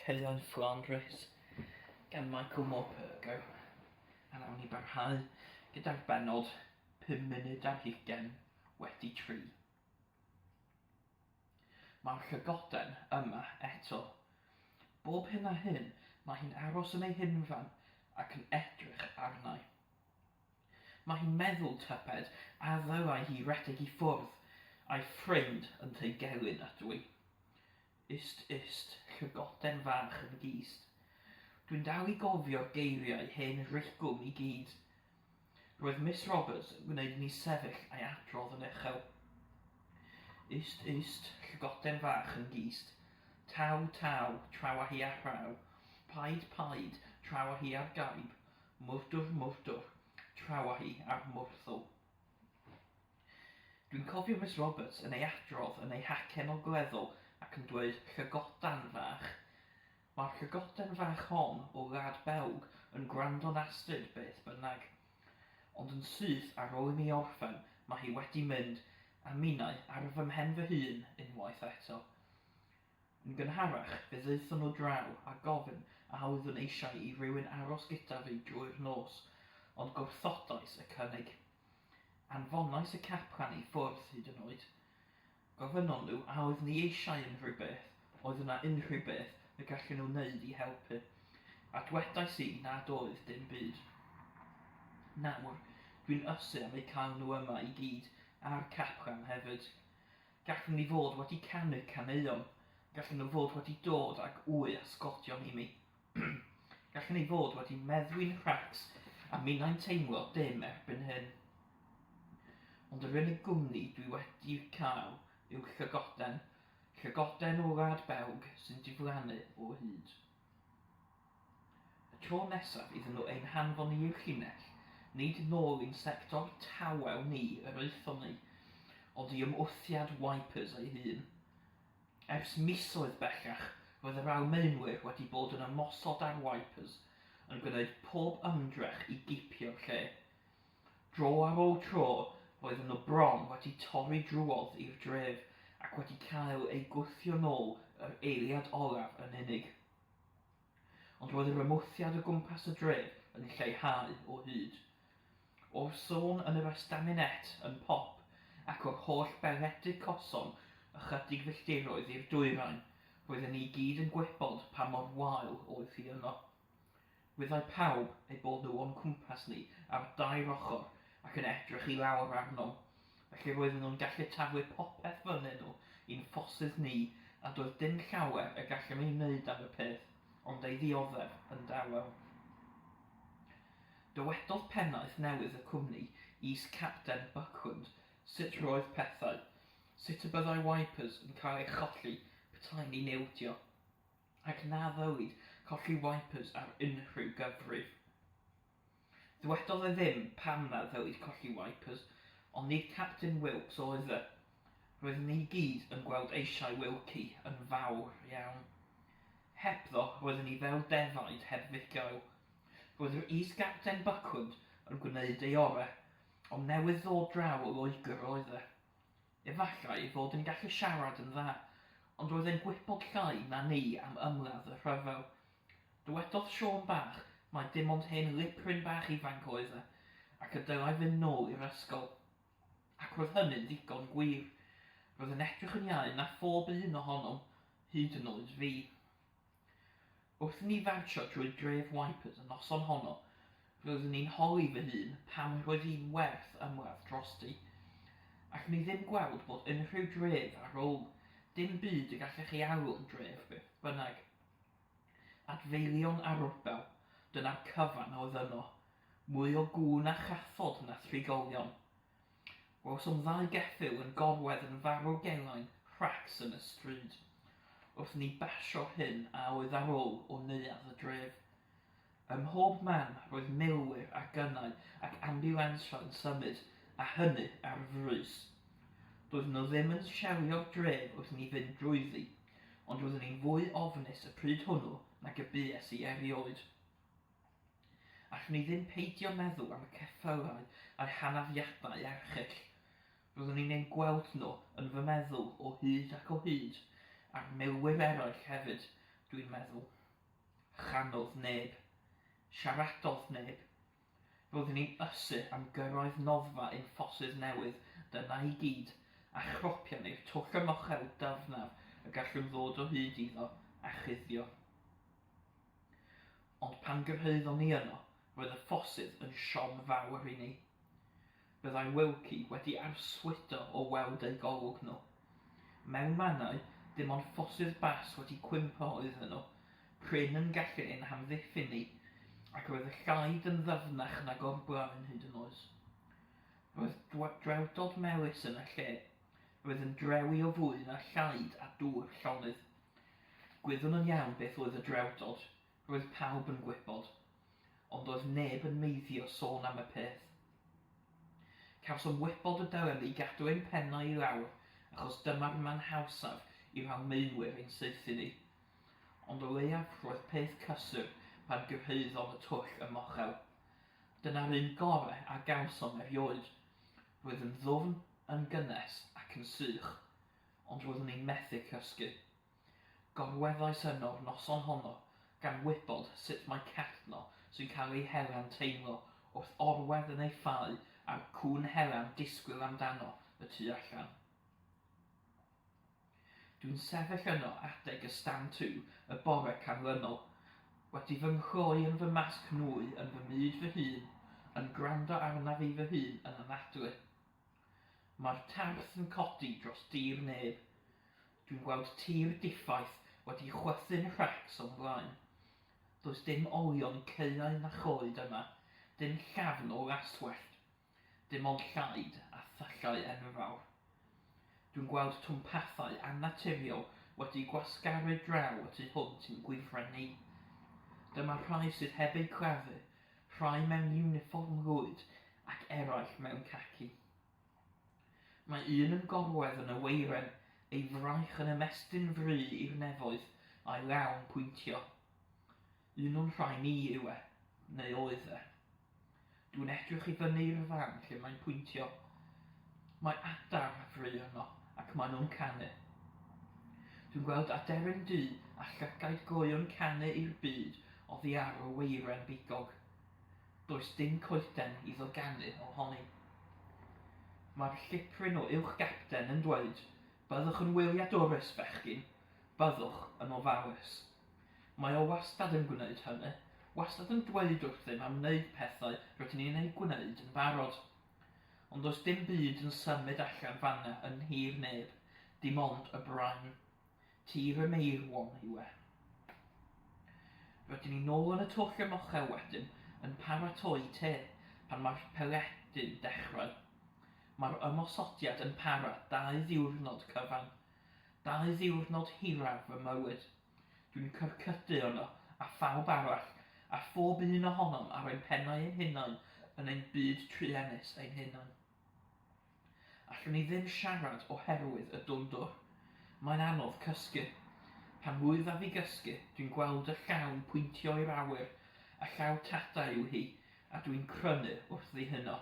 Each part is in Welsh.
Caeau Fflandrys gan Michael Morpurgo, a nawn ni barhau gyda'r bennod 3:25. Mae'r llygoden yma eto. Bob hyn a hyn mae hi'n aros yn ei hunfan ac yn edrych arnai. Mae hi'n meddwl tybed a ddylai hi redeg i ffwrdd a'i ffrind ynteu gelyn ydw i. Ist, ist, llygoden fach yn gist. Dwi'n dal i gofio'r geiriau hen rigwm i gyd. Roedd Miss Roberts yn gwneud i ni sefyll a'i adrodd yn uchel. Ist, ist, llygoden fach yn gist. Taw, taw, traw â hi ar rhaw. Paid, paid, traw â hi ar gaib. Mwrdwr, mwrdwr, traw â hi ar mwrthwl. Dwi'n cofio Miss Roberts yn ei adrodd yn ei hacen ogleddol ac yn dweud 'llygodan fach'. Mae'r llygoden fach hon o wlad Belg yn gwrando'n astud beth bynnag. Ond yn syth ar ôl i mi orffen mae hi wedi mynd a minnau ar fy mhen fy hun unwaith eto. Yn gynharach fe ddaethon nhw draw a gofyn a oeddwn eisiau i rywun aros gyda fi drwy'r nos, ond gwrthodais y cynnig. Anfonais y caplan i ffwrdd hyd yn oed. Gofynnon nhw a oeddwn i eisiau unrhyw beth, oedd yna unrhyw beth y gallen nhw wneud i helpu, a dwedais i nad oedd dim byd. Nawr, dwi'n ysu am eu cael nhw yma i gyd, a'r caplan hefyd. Gallen ni fod wedi canu caneuon, gallen nhw fod wedi dod ag wy a sglodion i mi. Gallwn ei fod wedi meddwi'n rhacs a minnau'n teimlo dim erbyn hyn. Ond yr unig gwmni dwi wedi cael yw llygoden, llygoden o wlad Belg sy'n diflannu o hyd. Y tro nesaf iddyn nhw ein hanfon ni i'r llinell, nid nôl i'n sector tawel ni yr aethon ni, ond i ymwthiad Wipers ei hun. Ers misoedd bellach, roedd yr Almaenwyr wedi bod yn ymosod ar Wipers, yn gwneud pob ymdrech i gipio'r lle. Dro ar ôl tro, roedden nhw bron wedi torri drwodd i'r dref ac wedi cael eu gwthio nôl yr eiliad olaf yn unig. Ond roedd yr ymwthiad o gwmpas y dref yn lleihau o hyd. O'r sôn yn yr estaminet yn Pop ac o'r holl beledi coson ychydig filltiroedd i'r dwyrain, roedden ni i gyd yn gwybod pa mor wael oedd hi yno. Wyddai pawb eu bod nhw o'n cwmpas ni ar dair ochr ac yn edrych i lawr arnom, felly roedden nhw'n gallu taflu popeth fyny nhw i'n ffosydd ni a doedd dim llawer y gallem ei wneud am y peth ond ei ddioddef yn dawel. Dywedodd pennaeth newydd y cwmni, Is-Capten Buckland, sut roedd pethau, sut y byddai Wipers yn cael ei cholli petai ni'n ildio, ac na ddylid colli Wipers ar unrhyw gyfrif. Ddywedodd e ddim pam na ddylid colli Wipers, ond nid Capten Wilkes oedd e. Roeddwn ni i gyd yn gweld eisiau Wilkie yn fawr iawn. Hebddo, roeddwn ni fel defaid heb fugail. Roedd yr Is-Gapten Buckland yn gwneud ei orau, ond newydd ddod draw o Loegr oedd e. Efallai ei fod yn gallu siarad yn dda, ond roedd e'n gwybod llai na ni am ymladd y rhyfel. Dywedodd Siôn Bach mai dim ond hen lipryn bach ifanc oedd e, ac y dylai fynd nôl i'r ysgol. Ac roedd hynny'n ddigon gwir. Roedd yn edrych yn iau na phob un ohonom, hyd yn oed fi. Wrth i ni fartsio drwy dref Wipers y noson honno, roeddwn i'n holi fy hun pam roedd hi'n werth ymladd drosti. Allwn i ddim gweld bod unrhyw dref ar ôl, dim byd y gallech ei alw'n dref beth bynnag. Adfeilion a rwbel, dyna'r cyfan oedd yno. Mwy o gŵn a chathod na thrigolion. Gwelsom ddau geffyl yn gorwedd yn farw gelain rhacs yn y stryd, wrth i ni basio'r hyn a oedd ar ôl o neuadd y dref. Ym mhob man roedd milwyr â gynnau ac ambiwlansau yn symud, a hynny ar frys. Doedden nhw ddim yn shelio'r dref wrth i ni fynd drwyddi, ond roeddwn i'n fwy ofnus y pryd hwnnw nag y bues i erioed. Allwn i ddim peidio meddwl am y ceffylau a'u hanafiadau erchyll. Roeddwn i'n eu gweld nhw yn fy meddwl o hyd ac o hyd, a'r milwyr eraill hefyd. Dwi'n meddwl. Chanodd neb. Siaradodd neb. Roeddwn i'n ysu am gyrraedd noddfa ein ffosydd newydd, dyna i gyd, a chropian i'r twll ymochel dyfnaf y gallwn ddod o hyd iddo, a chuddio. Ond pan gyrhaeddon ni yno, roedd y ffosydd yn siom fawr i ni. Byddai Wilkie wedi arswydo o weld eu golwg nhw. Mewn mannau, dim ond ffosydd bas wedi cwympo oedden nhw, prin yn gallu ein hamddiffyn ni, ac roedd y llaid yn ddyfnach nag o'r blaen hyd yn oes. Roedd drewdod melys yn y lle. Roedd yn drewi o fwy na llaid a dŵr llonydd. Gwyddwn yn iawn beth oedd y drewdod, Roedd pawb yn gwybod, ond doedd neb yn meiddio sôn am y peth. Cawsom wybod y dylem ni gadw ein pennau i lawr achos dyma'r man hawsaf i'r Almaenwyr ein saethu ni. Ond o leiaf roedd peth cysur pan gyrhaeddom y twll ymochel. Dyna'r un gore a gawsom erioed. Roedd yn ddwfn, yn gynnes ac yn sych. Ond roeddwn i'n methu cysgu. Gorweddais yno'r noson honno, gan wybod sut mae cadno sy'n cael ei hela'n teimlo wrth orwedd yn ei ffau a'r cŵn hela'n disgwyl amdano y tu allan. Dwi'n sefyll yno adeg y stand to y bore canlynol, wedi fy nghloi yn fy masg nwy yn fy myd fy hun, yn gwrando arnaf i fy hun yn anadlu. Mae'r tarth yn codi dros dir neb. Dwi'n gweld tir diffaith wedi chwythu'n rhacs o'm mlaen. Does dim olion caeau na choed yma, dim llafn o laswellt, dim ond llaid a thyllau enfawr. Dwi'n gweld twmpathau annaturiol wedi gwasgaru draw y tu hwnt i'n gwifren ni. Dyma'r rhai sydd heb eu claddu, rhai mewn iwnifform lwyd ac eraill mewn caci. Mae un yn gorwedd yn y weiren, ei fraich yn ymestyn fry i'r nefoedd, a'i law'n pwyntio. Un o'n rhai ni yw e, neu oedd e. Dwi'n edrych i fyny i'r fan lle mae'n pwyntio. Mae adar ar fry yno, ac maen nhw'n canu. Dwi'n gweld aderyn du a llygaid gloyw'n canu i'r byd oddi ar y weiren bigog. Does dim coeden iddo ganu ohoni. Mae'r llipryn o uwch-gapten yn dweud, Byddwch yn wyliadwrus, bechgyn. Byddwch yn ofalus. Mae o wastad yn gwneud hynny, wastad yn dweud wrthym am wneud pethau rydyn ni'n eu gwneud yn barod. Ond does dim byd yn symud allan fan'na yn nhir neb, dim ond y brain. Tir y meirwon yw e. Rydyn ni nôl yn y twll ymochel wedyn, yn paratoi te, pan mae'r peledu'n dechrau. Mae'r ymosodiad yn para dau ddiwrnod cyfan. Dau ddiwrnod hiraf fy mywyd. Dwi'n cyrcydu yno, a phawb arall, a phob un ohonom ar ein pennau ein hunain yn ein byd truenus ein hunain. Allwn ni ddim siarad oherwydd y dwndwr. Mae'n anodd cysgu. Pan lwyddaf i gysgu, dwi'n gweld y llaw'n pwyntio i'r awyr, a llaw tadau yw hi, a dwi'n crynu wrth ddihuno.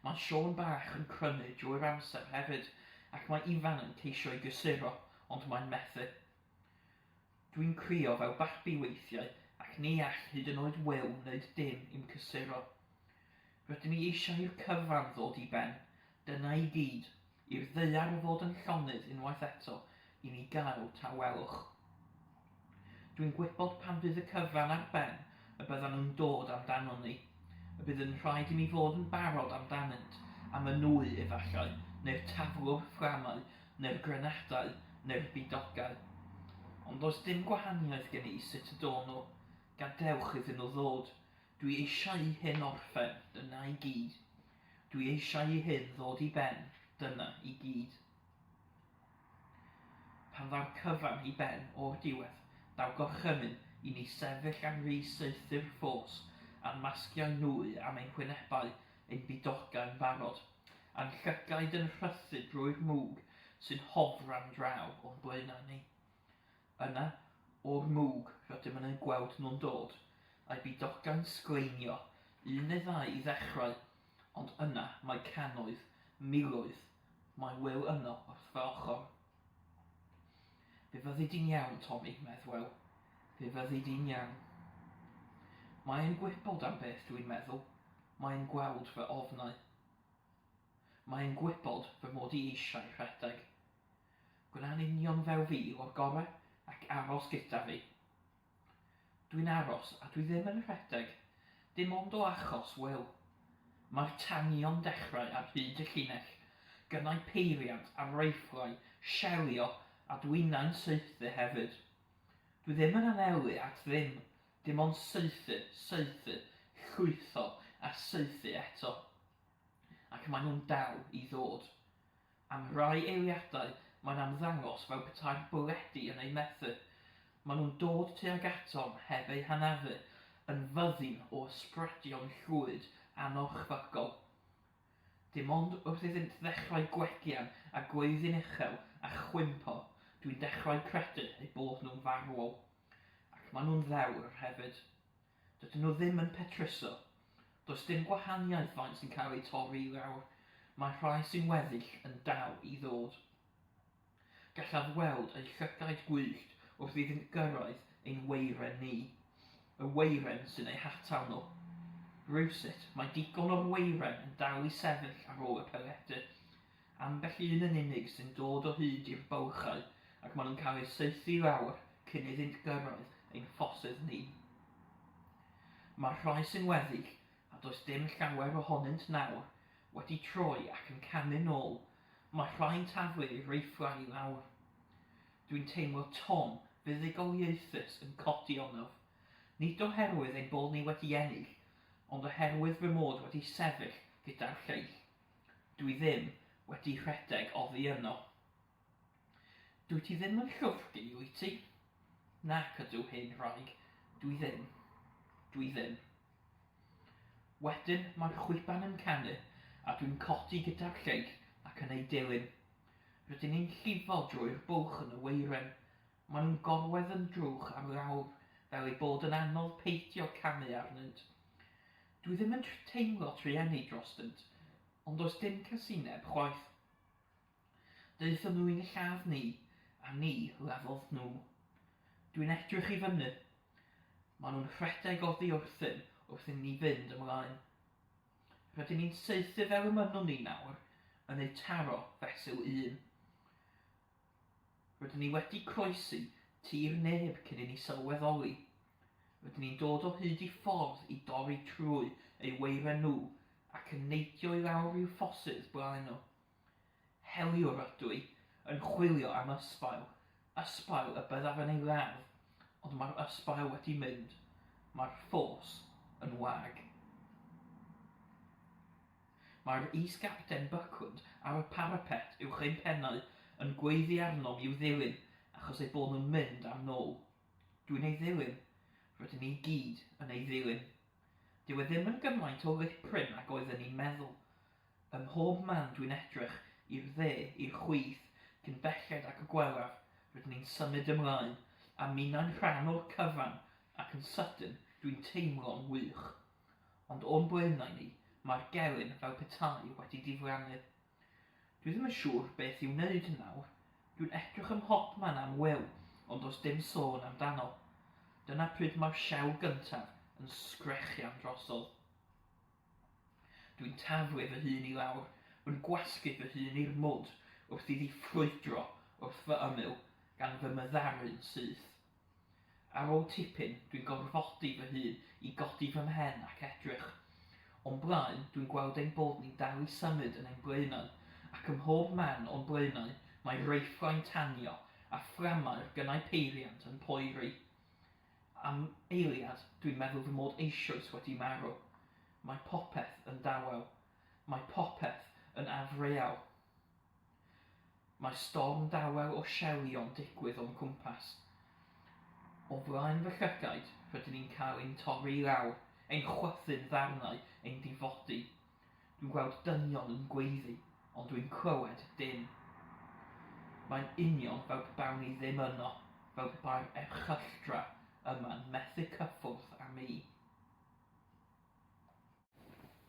Mae Siôn bach yn crynu drwy'r amser hefyd, ac mae Ifan yn ceisio'i gysuro, ond mae'n methu. Dwi'n crio fel babi weithiau, ac ni all hyd yn oed Wil wneud dim i'm cysuro. Rydyn ni eisiau i'r cyfan ddod i ben, dyna i gyd, i'r ddaear fod yn llonydd unwaith eto, i ni gael tawelwch. Dwi'n gwybod pan fydd y cyfan ar ben y byddan nhw'n dod amdanon ni, y bydd yn rhaid i mi fod yn barod amdanynt, am y nwy efallai, neu'r taflwr fflamau, neu'r grenadau, neu'r bidogau. Ond does dim gwahaniaeth gen i sut y dôn nhw. Gadewch iddyn nhw ddod. Dwi eisiau i hyn orffen, dyna i gyd. Dwi eisiau i hyn ddod i ben, dyna i gyd. Pan ddaw'r cyfan i ben o'r diwedd, daw gorchymyn i ni sefyll ar ris saethu'r ffos, a'n masgiau nwy am ein hwynebau, ein bidogau'n barod, a'n llygaid yn rhythu drwy'r mwg sy'n hofran draw o'n blaenau ni. Yna, o'r mwg, rydym yn eu gweld nhw'n dod, a'u bidogau'n sgleinio, un neu ddau i ddechrau, ond yna mae cannoedd, miloedd. Mae Wil yno wrth fy ochr. Fe fyddi di'n iawn, Tommy, medd Wil. Fe fyddi di'n iawn. Mae e'n gwybod am beth dwi'n meddwl. Mae e'n gweld fy ofnau. Mae e'n gwybod fy mod i eisiau rhedeg. Gwna'n union fel fi o'r gorau ac aros gyda fi. Dwi'n aros a dwi ddim yn rhedeg, dim ond o achos Wil. Mae'r tanio'n dechrau ar hyd y llinell, gynnau peiriant a reifflau, shelio a dwinnau'n saethu hefyd. Dwi ddim yn anelu at ddim, dim ond saethu, saethu, llwytho a saethu eto. Ac maen nhw'n dal i ddod. Am rai eiliadau, mae'n ymddangos fel petai'r bwledi yn eu methu. Maen nhw'n dod tuag atom heb eu hanafu, yn fyddin o ysbrydion llwyd anorchfygol. Dim ond wrth iddynt ddechrau gwegian a gweiddi'n uchel a chwympo, dwi'n dechrau credu eu bod nhw'n farwol. Ac maen nhw'n ddewr hefyd. Dydyn nhw ddim yn petruso. Does dim gwahaniaeth faint sy'n cael eu torri i lawr, mae'r rhai sy'n weddill yn dal i ddod. Gallaf weld eu llygaid gwyllt wrth iddynt gyrraedd ein weiren ni, y weiren sy'n eu hatal nhw. Rywsut, mae digon o'r weiren yn dal i sefyll ar ôl y peledu. Ambell un yn unig sy'n dod o hyd i'r bylchau ac maen nhw'n cael eu saethu i lawr cyn iddynt gyrraedd ein ffosydd ni. Mae'r rhai sy'n weddill, a does dim llawer ohonynt nawr, wedi troi ac yn camu nôl, mae rhai'n taflu eu reifflau i lawr. Dwi'n teimlo ton fuddugoliaethus yn codi onof, nid oherwydd ein bod ni wedi ennill, ond oherwydd fy mod wedi sefyll gyda'r lleill. Dwi ddim wedi rhedeg oddi yno. Dwyt ti ddim yn llwfrgi, wyt ti? Nac ydw, hen wraig. Dwi ddim. Dwi ddim. Wedyn mae'r chwiban yn canu, a dwi'n codi gyda'r lleill ac yn eu dilyn. Rydyn ni'n llifo drwy'r bwlch yn y weiren. Maen nhw'n gorwedd yn drwch ar lawr, fel ei bod yn anodd peidio camu arnynt. Dwi ddim yn teimlo trueni drostynt, ond does dim casineb chwaith. Daethon nhw i'n lladd ni, a ni laddodd nhw. Dwi'n edrych i fyny. Maen nhw'n rhedeg oddi wrthym wrth i ni fynd ymlaen. Rydyn ni'n saethu fel y mynnwn ni nawr, yn eu taro fesul un. Rydyn ni wedi croesi tir neb cyn i ni sylweddoli. Rydyn ni'n dod o hyd i ffordd i dorri trwy eu weiren nhw ac yn neidio i lawr i'w ffosydd blaen nhw. Heliwr ydw i, yn chwilio am ysbail, ysbail y byddaf yn ei ladd, ond mae'r ysbail wedi mynd, mae'r ffos yn wag. Mae'r Is-gapten Buckland ar y parapet uwch ein pennau yn gweiddi arnom i'w ddilyn achos eu bod nhw'n mynd am nôl. Dwi'n ei ddilyn. Rydyn ni i gyd yn ei ddilyn. Dyw e ddim yn gymaint o lipryn ag oedden ni'n meddwl. Ym mhob man dwi'n edrych, i'r dde, i'r chwith, cyn belled ag y gwelaf, rydyn ni'n symud ymlaen, a minnau'n rhan o'r cyfan, ac yn sydyn, dwi'n teimlo'n wych. Ond o'n blaenau ni, mae'r gelyn fel petai wedi diflannu. Dwi ddim yn siŵr beth i'w wneud nawr. Dwi'n edrych ym mhobman am Wil, ond does dim sôn amdano. Dyna pryd mae'r shell gyntaf yn sgrechian drosodd. Dwi'n taflu fy hun i lawr, yn gwasgu fy hun i'r mwd wrth iddi ffrwydro wrth fy ymyl, gan fy myddharu'n syth. Ar ôl tipyn, dwi'n gorfodi fy hun i godi fy mhen ac edrych. O'm blaen, dwi'n gweld ein bod ni'n dal i symud yn ein blaenau, ac ym mhob man o'n blaenau mae reifflau'n tanio a fflamau'r gynnau peiriant yn poeri. Am eiliad, dwi'n meddwl fy mod eisoes wedi marw. Mae popeth yn dawel. Mae popeth yn afreal. Mae storm dawel o shelio'n digwydd o'm cwmpas. O flaen fy llygaid, rydyn ni'n cael ein torri i lawr, ein chwythu'n ddarnau, ein difodi. Dwi'n gweld dynion yn gweiddi, ond dwi'n clywed dim. Mae'n union fel pe bawn i ddim yno, fel pe bai'r erchylltra yma'n methu cyffwrdd â mi.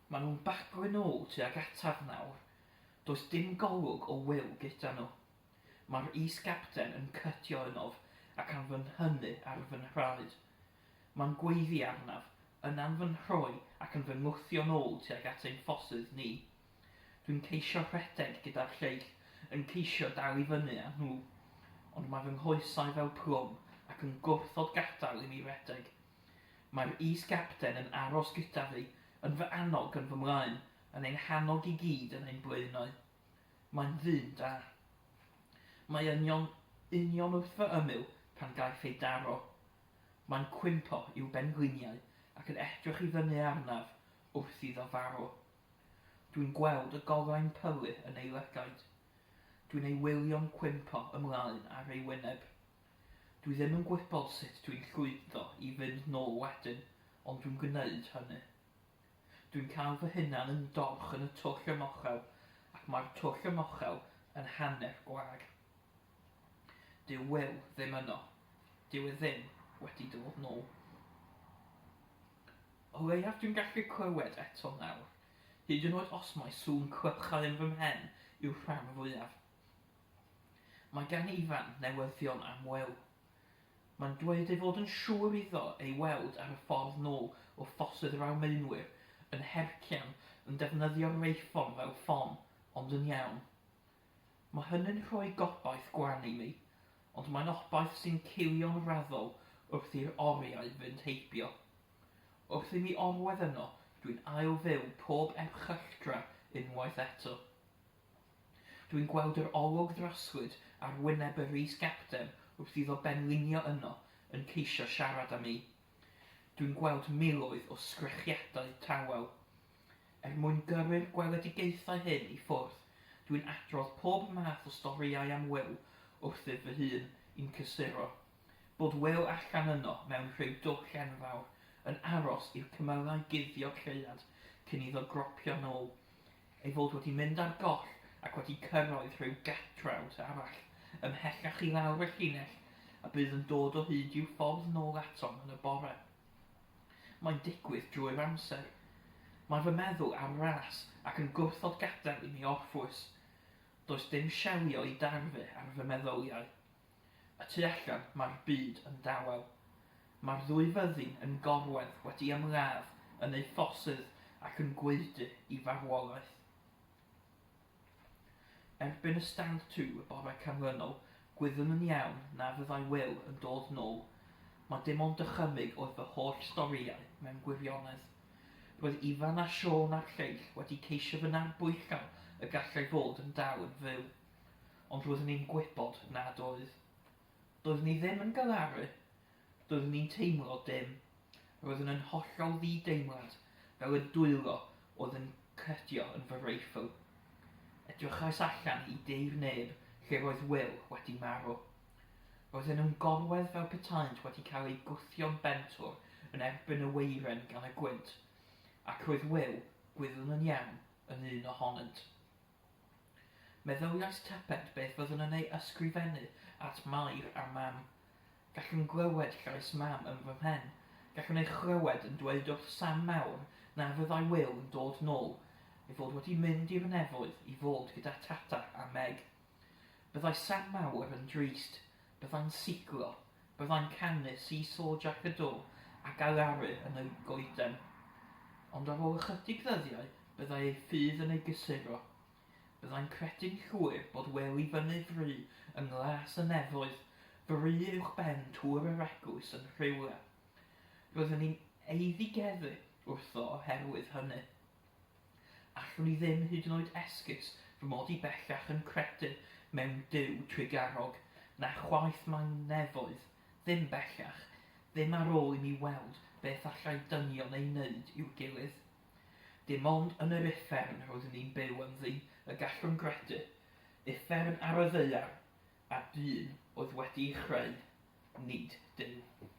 Maen nhw'n baglu nôl tuag ataf nawr. Does dim golwg o Wil gyda nhw. Mae'r is-gapten yn cydio ynof ac yn fy nhynnu ar fy nhraed. Mae'n gweiddi arnaf, yna'n fy nhroi ac yn fy ngwthio'n ôl tuag at ein ffosydd ni. Dwi'n ceisio rhedeg gyda'r lleill, yn ceisio dal i fyny â nhw. Ond mae fy nghoesau fel plwm ac yn gwrthod gadael i mi redeg. Mae'r is-gapten yn aros gyda fi, yn fy annog yn fy mlaen, yn ein hannog i gyd yn ein blaenau. Mae'n ddyn da. Mae union, union wrth fy ymyl pan gaiff ei daro. Mae'n cwympo i'w bengliniau ac yn edrych i fyny arnaf wrth iddo farw. Dwi'n gweld y golau'n pylu yn ei lygaid. Dwi'n ei wylio'n cwympo ymlaen ar ei wyneb. Dwi ddim yn gwybod sut dwi'n llwyddo i fynd nôl wedyn, ond dwi'n gwneud hynny. Dwi'n cael fy hunan yn dorch yn y twll ymochel, ac mae'r twll ymochel yn hanner gwag. Dyw Wil ddim yno. Dyw e ddim wedi dod nôl. O leiaf dwi'n gallu clywed eto nawr, hyd yn oed os mai sŵn clychau yn fy mhen yw'r rhan fwyaf. Mae gan Ifan newyddion am Wil. Mae'n dweud ei fod yn siŵr iddo ei weld ar y ffordd nôl o ffosydd yr Almaenwyr yn hercian yn defnyddio'r reiffon fel ffon, ond yn iawn. Mae hynny'n rhoi gobaith gwan i mi, ond mae'n obaith sy'n cilio'n raddol wrth i'r oriau fynd heibio. Wrth i mi orwedd yno, dwi'n ail-fyw pob erchylltra unwaith eto. Dwi'n gweld yr olwg ddryslyd ar wyneb yr is-gapten wrth iddo benlinio yno yn ceisio siarad â mi. Dwi'n gweld miloedd o sgrechiadau tawel. Er mwyn gyrru'r gweledigaethau hyn i ffwrdd, dwi'n adrodd pob math o storïau am Wil wrthyf fy hun i'm cysuro. Bod Wil allan yno mewn rhyw dwll enfawr, yn aros i'r cymylau guddio'r lleuad cyn iddo gropio nôl. Ei fod wedi mynd ar goll ac wedi cyrraedd rhyw gatrawd arall ymhellach i lawr y llinell a bydd yn dod o hyd i'w ffordd nôl atom yn y bore. Mae'n digwydd drwy'r amser. Mae fy meddwl ar ras ac yn gwrthod gadael i mi orffwys. Does dim siawio i darfu ar fy meddyliau. Y tu allan mae'r byd yn dawel. Mae'r ddwy fyddin yn gorwedd wedi ymladd yn eu ffosydd ac yn gwaedu i farwolaeth. Erbyn y stand to y bore canlynol, gwyddwn yn iawn na fyddai Wil yn dod nôl. Mae dim ond dychymyg oedd fy holl storïau mewn gwirionedd. Roedd Ifan a Siôn a'r lleill wedi ceisio fy narbwyllo y gallai fod yn dal yn fyw. Ond roeddwn i'n gwybod nad oedd. Doeddwn i ddim yn galaru. Doeddwn i'n teimlo dim. Roeddwn yn hollol ddi-deimlad, fel y dwylo oedd yn cydio yn fy reiffl. Edrychais allan i dir neb lle roedd Wil wedi marw. Roedden nhw'n gorwedd fel petaent wedi cael eu gwthio'n bentwr yn erbyn y weiren gan y gwynt, ac roedd Wil, gwyddwn yn iawn, yn un ohonynt. Meddyliais tybed beth fyddwn yn ei ysgrifennu at Mair a Mam. Gallwn glywed llais Mam yn fy mhen. Gallwn ei chlywed yn dweud wrth Sam Mawr na fyddai Wil yn dod nôl, ei fod wedi mynd i'r nefoedd i fod gyda Tata a Meg. Byddai Sam Mawr yn drist. Byddai'n siglo. Byddai'n canu See-saw Jac y Do a galaru yn y goeden. Ond ar ôl ychydig ddyddiau, byddai ei ffydd yn ei gysuro. Byddai'n credu'n llwyr bod Wil i fyny fry yng nglas y nefoedd, fry uwchben tŵr yr eglwys yn rhywle. Roeddwn i'n eiddigeddu wrtho oherwydd hynny. Allwn i ddim hyd yn oed esgus fy mod i bellach yn credu mewn Duw trugarog, na chwaith mewn nefoedd, ddim bellach, ddim ar ôl i mi weld beth allai dynion ei wneud i'w gilydd. Dim ond yn yr uffern roeddwn i'n byw ynddi y gallwn gredu, uffern ar y ddaear, a dyn oedd wedi'i chreu, nid Duw.